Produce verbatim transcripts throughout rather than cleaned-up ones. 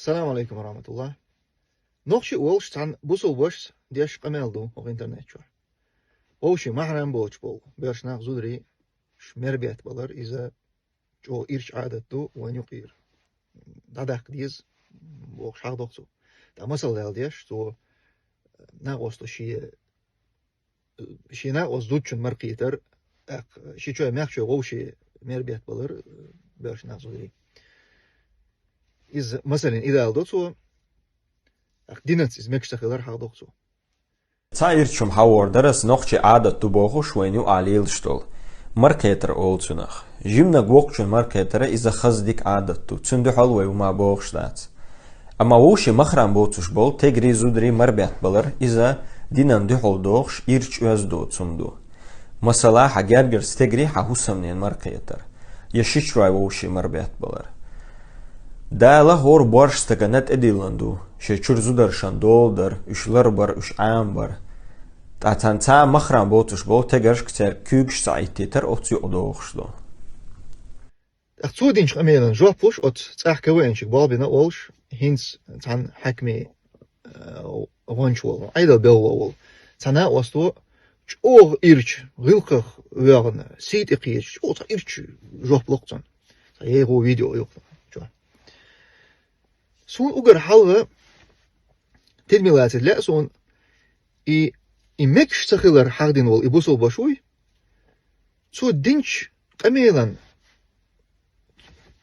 Салам алейкум ва рахматуллах. Нохчий волуш цхьана бусулбаш деш къамел ду хӀокху интернет чохь. Вовшийн махьрам боцуш болу боьрша нах, зударий, ш-, мербетта балар, иза чӀогӀа ирча Ӏадат ду вайн юкъера. ДӀадаккха деза, бохуш хьахдо цо. ТӀаккха масал дала деш, цо накъосто шен, шен накъост зудчун маркхетар, тӀаккха ши чой мехчой вовшийн мербетта балар, боьрша нах, зударий. Иза масалин идала до цо, тӀаккха динаца иза мегаш ца хилар хьахдо цо. Цхьа ирча хӀума хьавор дара ас, нохчийн Ӏадат ду бохуш вайна юкъахь лелаш долу. Маркхетар олу цунах. Жиманиг воккхачун маркхетара иза хаза дика Ӏадат ду, цуьнан дуьхьал вай хӀума бохуш дац. Амма вовшийн махрам боцуш болу тегарий, зударий марбетта балар, иза динан дуьхьал дохуш, ирча, оьзда доцу хӀума ду. Масала, хьан гергара стегарий хьан хӀусамненан маркхетар, я шичрой вовшийн марбетта балар. Дала хӀора боьрша стагана тӀедиллина ду, шайн чуьра зударшна дола дар, уьш ларбар, уьш Ӏамабар. Ткъа царна цхьа махрам боцуш болу тегаршка цаьрга куьйгаш ца Ӏиттийтар оцу юкъа дохуш ду. ТӀаккха цо динчу къамелан жоп луш оцу цӀахь КВН-чуьнга болх бина волуш, хӀинца цхьана хьаькамийн, а, гӀонча волу, Ӏедал белхало волу цхьа накъосто чӀогӀа ирча, гӀиллакхах воьгӀна, сий тӀе кхеча, чӀогӀа цхьа ирча жоп ло-кх цунна. Цхьа егӀо видео ю-кх чохь. Суна уггар хьалха тидаме лацийта лаьа суна, и, и мегаш ца хилар хьахдина волу и бусулба ваша вуй, цо динчу къамелан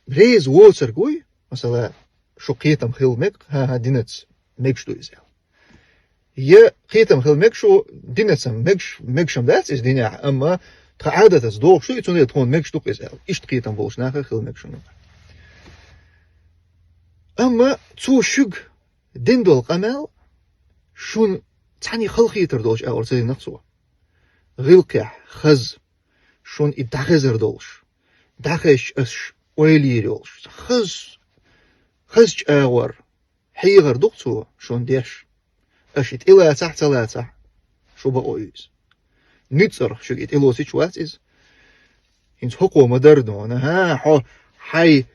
реза воцург вуй, масала, шу кхетам хила мега, хӀан-хӀа, динаца мегаш ду иза аьлла. Я кхетам хила мега шу, динаца мегаш, мегаш-м дац иза динехь, амма тхан Ӏадатаца догӀуш ду и, цундела тхуна мегаш ду-кх иза аьлла. Иштта кхетам болуш нах а хила мега шуна. Амма цо шуьга дина долу къамел шуна цхьаьна халахетар долуш агӀор ца дина-кх цо. ГӀиллакхехь, хаза, шуна и дӀахезар долуш, дӀахезча аш ойла йийр йолуш, хаза, хазачу агӀор хьехар ду-кх цо шуна деш. Аша и тӀелацахь а, ца лацахь а, шу бакъо ю иза. Ницкъарх шуьга и тӀелоцуьйтуш вац иза. ХӀинца хӀокхо ма-дарра дона, хӀан, хьо, хьайн,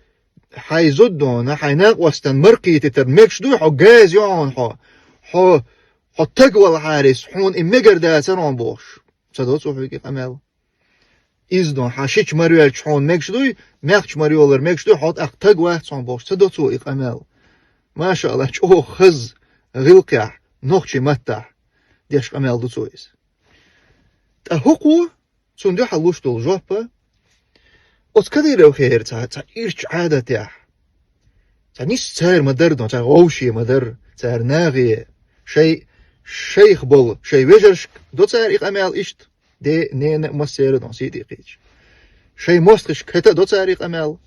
хьайн зуда дона, хьайн накъостан маркхийтитар мегаш дуй, хьо газа ю хьуна хьо, хьо, хьо таг валахьара иза, хьуна и мегар дацара хьуна бохуш. Ца до цо хьоьга и къамел. Иза дон, хьан шича ма-йоьллачу хьуна мегаш дуй, мехча ма-йоллар мегаш дуй, хьо тӀаккха таг вац хьуна бохуш, ца до цо и къамел. Маша Аллах, чӀогӀа хаза, гӀиллакхехь, нохчийн маттахь деш къамел ду цо иза. ТӀаккха хӀокхо, цунна дуьхьал луш долу жоп а, оцу Кадыровхера цхьа, цхьа ирча Ӏадатехь, цхьа нийса цара ма-дарра дон, цхьа вовше ма-дарра, цара нахе, шайн шайх болу, шайн вежаршка до цара и къамел иштта, ден, ненан а, массеран а дон, сий тӀе кхийча. Шайн мостагӀашка хӀета а до цара и къамел.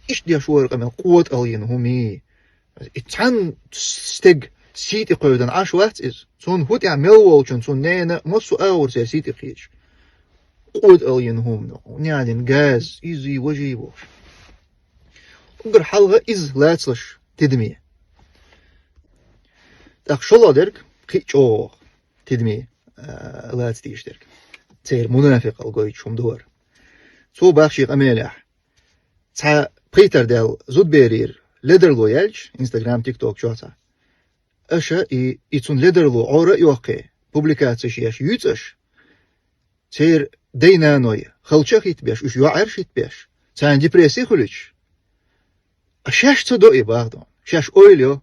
Иштта деш вара къамел, къотӀал йина хӀума ю. И цхьана стеган сий тӀе кхевдина Ӏаш вац иза. Цунна хӀу тӀехь мел волчун, цунна ненан а, массо а агӀор церан сий тӀе кхийча. КъотӀал йина хӀума, ненан газа, иза, важа бохуш. Уггар хьалха иза лацалаш тидаме. ТӀаккха шолгӀа дерг кхин а чӀогӀа тидаме, а, лаца дезаш дерг. Церан мунафикъалла гойтуш хӀума ду хӀара. Цо боху шен къамелехь: цхьа пхийтар даьлла зудберера ледарло яьлча, Instagram, TikTok чохь цхьа, аша и, и цунна ледарло Ӏора а йоккхий, публикацеш еш юьйцу аша, церан дай-наной халча а хӀиттабеш, уьш йоӀарш а хӀиттабеш, царна депресси а хуьлуьйтуш. Ткъа шаьш ца до и, боху дон. Шаьш ойла йо.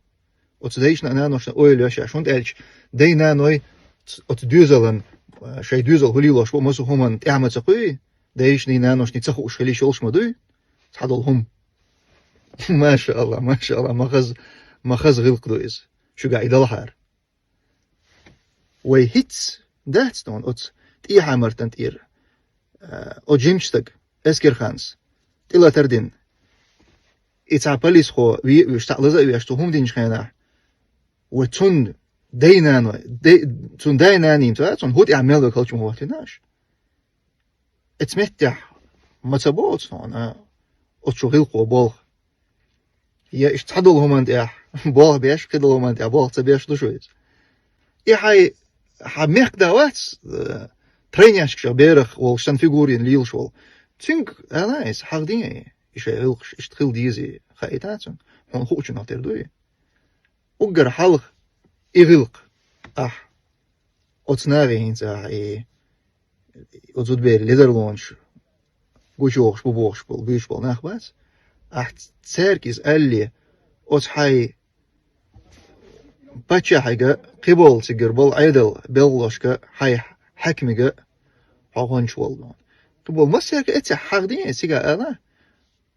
Оцу дайшна а, наношна а ойла йо шаьш. ХӀунда аьлча дай-наной ц-, оцу доьзалан, а, шайн доьзал хӀун лелош бу, массо а хӀуманна тӀаьхьа ма ца кхуьй, дайшний, наношний ца хууш хила йиш йолуш ма дуй цхьадолу хӀума. Маша Аллах, маша Аллах, ма хаза, ма хаза гӀиллакх ду иза. Шуьга и далахьара. Вай хӀинцца дац дон оцу тӀехьа-мартан тӀера, а, оцу жимачу стага, Эскерханца, тӀелатар дина. И цхьа полисхо ве а веш, цхьаъ лаза а веш, цо хӀума динчу хенахь, вай цунна дай-наной, дай-, цунна дай-наний ца, цунна хӀу тӀехь мел вай халчу ма хӀоттийна аша. Эцу меттехь ма ца бо оцу хьуна, оцу шу гӀиллакхо болх. Я иштта цхьадолу хӀуманна тӀехь болх беш, кхидолу хӀуманна тӀехь болх ца беш ду шу иза. И хьайн, хьан мехкда вац, э, тройняшкашах берах волуш, сан фигурина лелаш волу. Цуьнга ала иза, хьахдин и, и шайн гӀиллакхаш иштта хила дезий, хаийта цуьнга. Хьуна хуучунах тера дуй? Уггар хьалха и гӀиллакх. Ахь оцу нахе хӀинца ахь и, оцу зудаберийн ледарлонаш гучуйохуш, бу бохуш болу, буьйцуш болу нах бац. Ахь цаьрга иза алле, оцу хьайн паччахьига, кхиболу цигара болу Ӏедал белхалошка, хьайн хьаькамига хьо гӀончу волу дуьйна. Кхиболу массаьрга эццехь хьахдина, цига ала: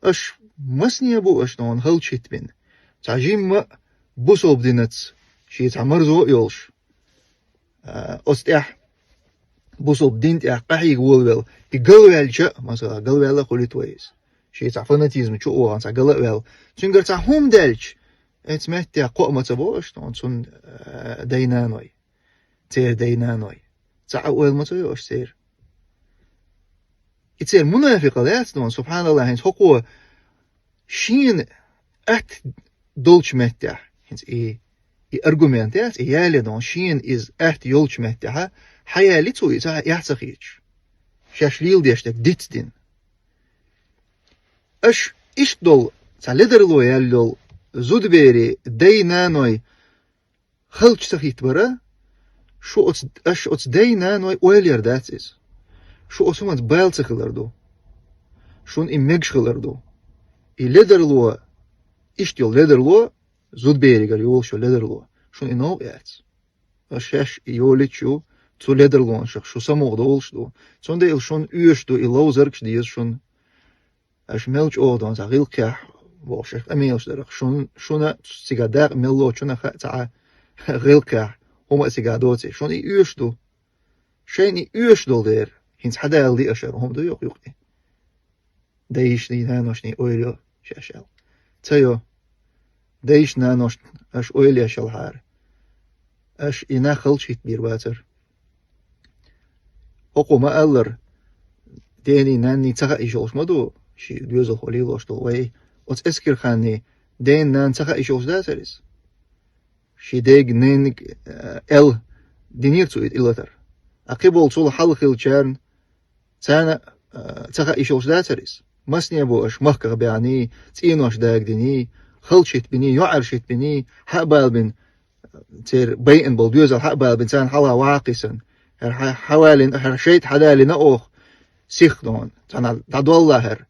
«Аша масане бу аша дуьйна халчахӀиттабина? Цхьа жимма бусалба динаца шен цхьа марзо а йолуш, а, оцу тӀехь бусалба дин тӀехь къахьега волавелла, и галваьлча а, масала, галваьлла а хуьлуьйту вай иза. Шен цхьа фанатизм чу а вахана, цхьа гала а ваьлла. Цуьнгара цхьа хӀума даьлча, эцу меттехь кхоа ма ца бо аша дуьйна цуьнан, а, дай-наной, церан дай-наной. Цхьа а ойла ма ца йо аша церан». И церан мунафикъалла яц дуьйна, субхьаналлахӀ, хӀинца хӀокхо шена атта долчу меттехь, хӀинца и, и аргумент яц, и яле дуьйна, шена иза атта йолчу меттехь, хьан яли цо иза, хьан эхь ца хеташ? Шаьш леладеш дерг диц дина. Аша иштта долу, цхьа ледарло яьлла йолу зудаберийн дай-наной халча ца хӀиттабара, шу оцу, аша оцу дай-наной ойла яр дац иза. Шу оцу хӀуманца бала ца хилар ду. Шуна и мегаш хилар ду. И ледарло, иштта йолу ледарло, зудаберигара йолуш йолу ледарло, шуна и новкъа яц. Аша шаьш и йолуьйтуш ю, цу ледарлонашах шу самукъадолуш ду. Цундела шуна оьшуш ду и ловзаргаш деза шуна. Аша мел чӀогӀа дуьйна цхьа гӀиллакхехь бохуш, аша къамелаш дарах, шун-, шуна цигахь дакъа мел лоцучунах а цхьа гӀиллакхехь хӀума а цигахь доций. Шуна и оьшуш ду. Шайна и оьшуш долу дера, хӀинца хьадалале аша хӀара хӀума ду йоху юкъе. Дайшний, наношний ойла йо шаьш аьлла. Ца йо. Дайшна, наношна аша ойла еш йолхьара, аша и нах халчахӀиттабийр бацара. ХӀокхо ма-аллара, дений, нанний ца хаийша йолуш ма ду, ши доьзалхо лелош долу вай. Оцу эскарханний дена, нанна ца хаийша йолуш дацара иза? Ши дега, ненниг, э, аьлла динера цо и тӀелатар. Ткъа кхиболу цул хьалха хиллачарна, царна, э, ца хаийша йолуш дацара иза? Масане бу аша махках баьхний, цӀенош дагадиний, халчахӀиттабиний, йоӀаршхӀиттабиний, хьа а балабина, церан байина болу доьзал хьа а балабина, царна хьалха ваха а кхийсина. ХӀара хьа-, хьавалийна, хӀара шайтӀа хьадалийна оха, сиха дуьйна, цхьана дӀадолла хӀара.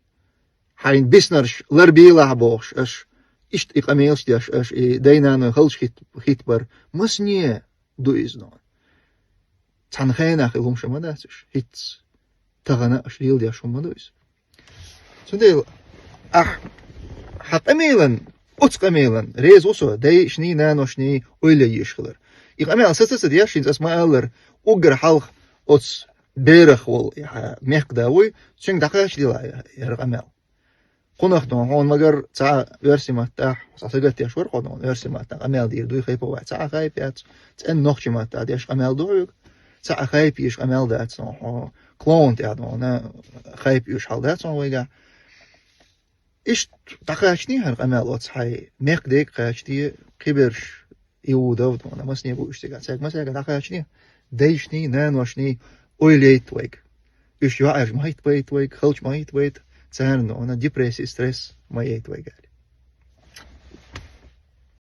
Хьайна биснарш ларбелахь бохуш аша, иштта и къамелаш деш аша, и дай-наной халчахӀитт-, хӀиттабар масане ду иза дуьйна. Цхьана хенахь хилла хӀума ма дац уьш, хӀинцца, тахана аша леладеш хӀума ма ду иза. Цундела ахь хьан къамелан, оцу къамелан реза ву со, дайшний, наношний ойла еш хилар. И къамел саца ца деш, хӀинца ас ма-аллара, уггар хьалха оцу берах волу и хьан мехкада вуй, цуьнга дӀакхачадели хӀара къамел. Кхунах дуьйна хьуна, магар цхьа а оьрсийн маттахь, цхьа сагатдеш вара хьо дуьйна, оьрсийн маттахь къамел дийр дуй, хайпа вац, цхьа а хайпа яц, цӀена нохчийн маттахь деш къамел ду хьоьга, цхьа а хайпа еш къамел дац дуьйна хьо, клоун тӀехь дуьйна, хайпа еш хьал дац дуьйна вайгахь. Иштта дӀакхачаний хӀара къамел оцу хьайн мехкадайга кхачаде, кхиберш Иудов дуьйна, масане бу уьш цигахь, цаьрга массаьрга дӀакхачаний, дайшний, наношний ойла яйта вайга. Уьш йоӀарш ма хӀиттабайта вайга, халча ма хӀиттабайта, царна дуьйна депресси, стресс ма яйта вайга аьлла.